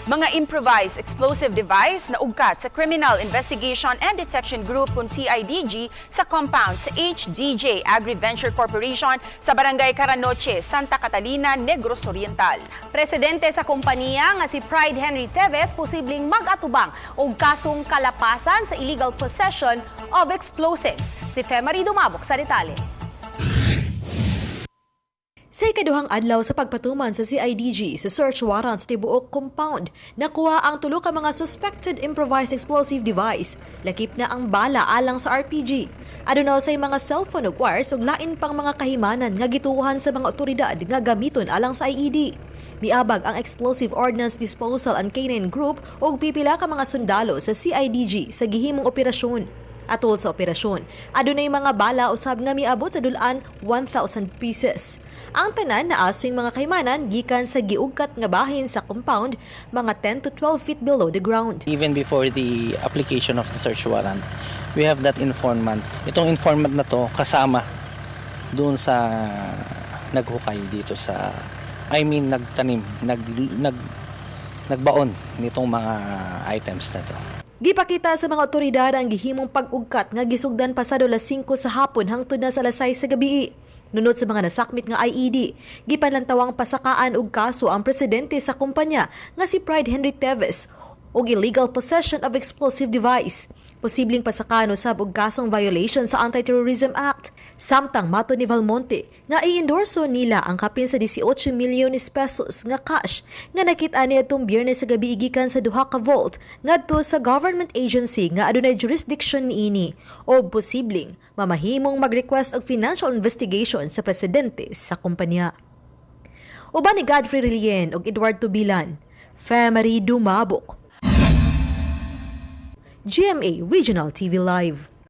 Mga improvised explosive device naugkat sa Criminal Investigation and Detection Group kung CIDG sa compound sa HDJ Agri-Venture Corporation sa Barangay Caranoche, Santa Catalina, Negros Oriental. Presidente sa kompanya nga si Pride Henry Teves posibleng mag-atubang og kasong kalapasan sa illegal possession of explosives. Si Femary Dumabok sa detalye. Sa ikaduhang adlaw sa pagpatuman sa CIDG sa search warrant sa tibuok compound, nakuha ang tulo ka mga suspected improvised explosive device. Lakip na ang bala alang sa RPG. Aduna say mga cellphone ug wires ug lain pang mga kahimanan nga gituohan sa mga otoridad nga gamiton alang sa IED. Miabag ang Explosive Ordnance Disposal and K9 Group ug pipila ka mga sundalo sa CIDG sa gihimong operasyon. Atol sa operasyon, adunay mga bala usab nga miabot sa dul-an 1,000 pieces. Ang tanan na aswing mga kaymanan gikan sa giugkat nga bahin sa compound, mga 10 to 12 feet below the ground. Even before the application of the search warrant, we have that informant. Itong informant na to kasama doon sa naghukay dito sa, I mean, nagtanim, nagbaon nitong mga items na to. Gipakita sa mga otoridad ang gihimong pag-ugkat nga gisugdan pasado alas 5 sa hapon hangtod na sa alas 6 sa gabi. Nunot sa mga nasakmit nga IED, gipanlantawang pasakaan og kaso ang presidente sa kumpanya nga si Pride Henry Teves og illegal possession of explosive device. Posibleng pasakaan usab og kasong violation sa Anti-Terrorism Act. Samtang mato ni Valmonte nga i-endorso nila ang kapin sa 18 milyones pesos nga cash nga nakita niadtong Biyernes sa gabi gikan sa duha ka vault ngadto sa government agency nga adunay jurisdiction niini o posibleng mamahimong mag-request og financial investigation sa presidente sa kumpanya. Uban ni Godfrey Relien ug Edward Tubilan, Femary Dumabok. GMA Regional TV Live.